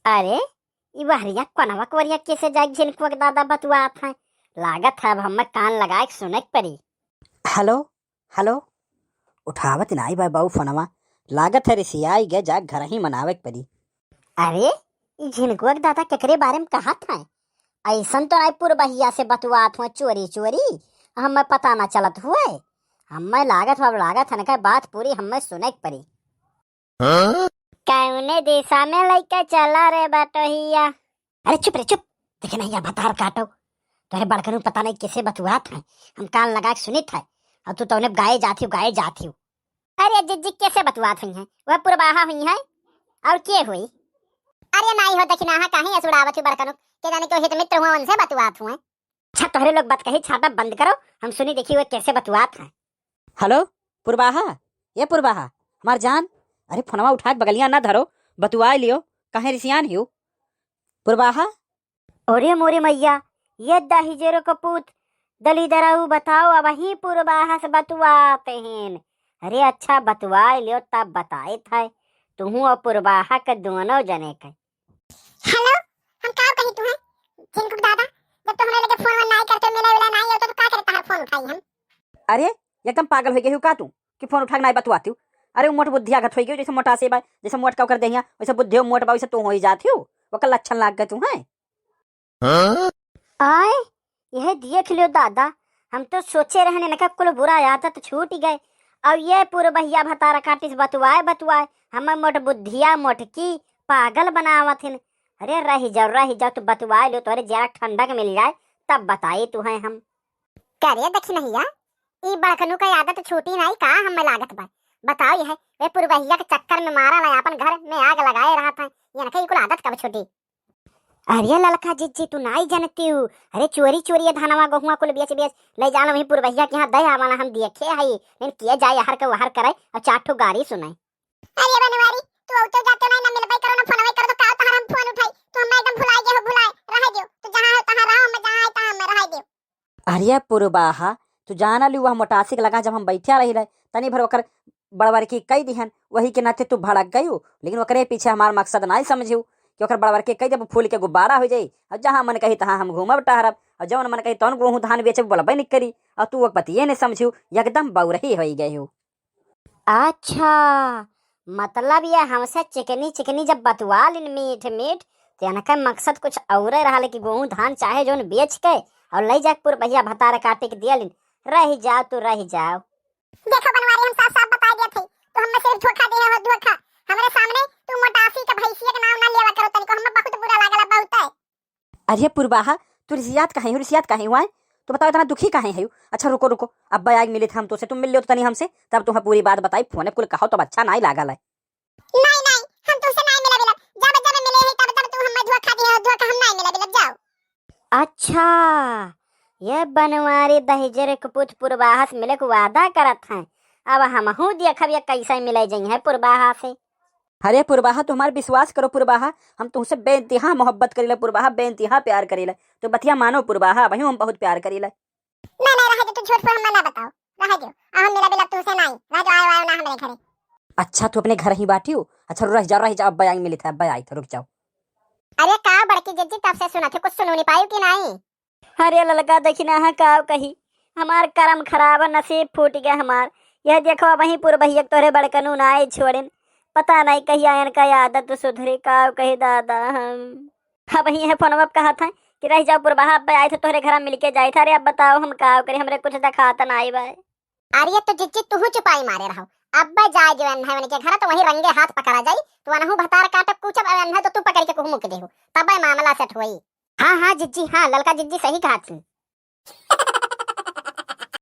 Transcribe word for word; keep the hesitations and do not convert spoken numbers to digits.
अरे, ई बहरिया कोनवा कोरिया कैसे जाइके झिनकुआ के दादा बतुआत हैं? लागत है अब हमें कान लगाए के सुने के पड़ी। हेलो, हेलो, उठावत नाई बा बाऊ फोनवा। लागत है रिसियाई गए, जाके घर ही मनावे के पड़ी। अरे, ई झिनकुआ के दादा केकरे बारे में कहत हैं? ऐसन तो नाई पुरबहिया से बतुआत हुए चोरी चोरी, हमें पता ना चलत हुए। हमें लागत, अब लागत है ना बात पूरी हमें सुने के पड़ी। हाँ? कौने दिशा में लइके चला रे बटोहिया? अरे चुप रे चुप, देखे नहीं यहाँ भतार काटो, तोहरे बड़कनू पता नहीं कैसे बतुआत है, हम कान लगा के सुनित है, और तू तौने गाए जाती हो, गाए जाती हो। अरे जिज्जी कैसे बतुआत हुई हैं, वह पुरबाहा हुई हैं, और के हुई? अरे नाई हो दखिनाहा, काहे ऐसे उड़ावत हुई बड़कनू, के जाने क्यों हित मित्र हुआ उनसे बतुआत हुए। अच्छा तोहरे लोग बात कही छाटा बंद करो, हम सुनी देखी वह कैसे बतुआत हैं। हेलो पुरबाहा, ए पुरबाहा, हमार जान, अरे फोनवा उठा के बगलिया ना धरो, बतुआ लियो, काहे रिसियान हियो पुरबाहा? अरे मोरे मैया, ये दहिजरो कपूत दलिदराऊ बताओ, अब ही पुरबाहा से बतुआते हैं। अरे अच्छा बतुआ लियो तब बताए था, तुहू और पुरबाहा के दोनों जने के। हेलो, हम का कही तुहे? झिनकुक दादा, जब तू हमरे लगे फोन वोन नाई करते, मिला विला नाई होते, तो का करता है फोन उठाई हम? अरे, एकदम पागल हो गई हो का तू कि फोन उठा के नाई बतुआती हो? अरे, उ मोट बुद्धिया घत हो गई, जैसे मोटा से बा, जैसे मोट का ओकर देहिया, वैसे बुद्धियो मोट बा, वैसे तू हो ही जाती हो, ओकर लक्षण लाग गए तू हैं। हाँ? आए, यह देख लियो दादा, हम तो सोचे रहने इनका कुल बुरा आदत छूट गए। अब ये पुरबहिया भतार काटिस बतुआए बतुआए, हमें मोट बुद्धिया मोटकी पागल बनावत हिन। अरे रह जाओ, रह जाओ, तू बतुआ लो, तोरे जरा ठंडक मिल जाए, तब बताई तू है हम। करे दखिनहिया, ई बड़कनू का आदत छूटी नाई का हमें लागत बा? बताओ यह, वे पुरबहिया के चक्कर में मारा ला, अपन घर में आग लगाए रहत हैं, इनका ई कुल आदत कब छूटी? अरे ललका जिज्जी, तू नाई जानती हूँ। अरे चोरी चोरी ये धनवा गोहुआ कुल बेच बेच ले जाना वहीं पुरबहिया के यहाँ दे आवाना, हम देखे हई, लेकिन किए जाए हर के वहर करे और चार ठो गारी सुनाई। अरे बनवारी, तू औते जाते नहीं ना मिलबे करो ना फोनवे करो तो का तोहर हम फोन उठाई? तू हमें एकदम भुलाए गए हो, भुलाए रह दियो। तू जहाँ हो तहाँ रहो, मैं जहाँ आई तहाँ मैं रह दियो। अरे पुरबाहा, तू जाना लू, वह मोटासी के लगा जब हम बैठे रही रहे, तनी भर ओकर बड़बड़की कई दिहन, वही के नाते तू भड़क गयू। लेकिन ओकरे पीछे हमार मकसद नाई समझू कि ओकर बड़बड़की कई देब, फूल के गुब्बारा हो जाई, और जहाँ मन कही तहाँ हम घूमब टहरब, और जौन मन कही तौन गेहूँ धान बेचब, बोलबे नहीं करी, और तू ओकर पतिये नहीं समझू, एकदम बौरही हो गयू। अच्छा, मतलब ये हमसे चिकनी चिकनी जब बतुआ लिन मीठ मीठ, तो इनका मकसद कुछ औरे रहा कि गेहूँ धान चाहे जौन बेच के और ले जाके पुरबहिया भतार काटे के दिया लिन। रह जाओ तू, रह जाओ। देखो बनवारी, हम साफ साफ बता दिया थे, तू हमें सिर्फ धोखा दे हो, धोखा। हमरे सामने तू मोटासी के भैंसिया के नाम ना लेवा करो तनिको, हमें बहुत बुरा लागला, बहुत है। अरे पुरबाहा, तू रिसियात काहे हो, रिसियात काहे हुआ है? तू बताओ इतना दुखी काहे है? अच्छा रुको रुको, अब्बा आइके मिलित है हम तोसे, तुम मिल लो तो तनी हमसे, तब तुम्हें पूरी बात बताई। फोने कुल कहो तब अच्छा नाई लागल है। नहीं नहीं, हम तुमसे नाई मिला बिलब, जब जब मिले है तब तब तू हमें धोखा दिए हो, धोखा, हम नाई मिला बिलब, जाओ। अच्छा, ये बनवारी दहिजर कपूत पुरबाहा से मिले के वादा करत हैं, अब हमहू देखब ये कैसे मिले जइहैं पुरबाहा से। अरे पुरबाहा, तू हमार विश्वास करो पुरबाहा, हम तुमसे बेइंतहा मोहब्बत करीला पुरबाहा, बेइंतहा प्यार करीला। तू बतिया मानो पुरबाहा, अबहियो हम बहुत प्यार करीला। नहीं नहीं, रह दे, तू झूठ पर हमें ना बताओ, रह दे। आ हम मिला बिला तुमसे नहीं, रह दे, आयो आयो ना हमरे घरे। अच्छा, तू अपने घर ही बाटियो? अच्छा रह जाओ, रह जाओ, अब्बा आई मिली था, अब्बा आई था, रुक जाओ। अरे का बड़की जिज्जी, तब से सुना थे, कुछ सुनो नहीं पायू कि नहीं? अरे ललका दखिनाहा काव कही, हमार करम खराब, नसीब फूट गया हमार। यह देखो, अबहीं पुरबहिया के तोहरे बड़कनू नाई छोड़िन, पता नहीं कहिया इनका आदत सुधरी, काव कही दादा हम। अबहीं यह फोनवा पे कहत हैं कि रह जाओ पुरबहा, अब्बे आए थे तोहरे घर मिलके जाए थे। अरे अब बताओ हम काव करी, हमरे कुछ देखात नाई बा। अरे तो जिज्जी तुहू चुपाई मारे रहो, अब्बे जाए जो अन्हा उनके घर तो वहीं रंगे हाथ पकड़ा जाई, तो अनहू भतार काटब कूचब, अब अन्हा तो तू पकड़ के कुहू मुक देहू, तबे मामला सेट होई। हाँ हाँ जिज्जी, हाँ ललका जिज्जी सही कहा थी।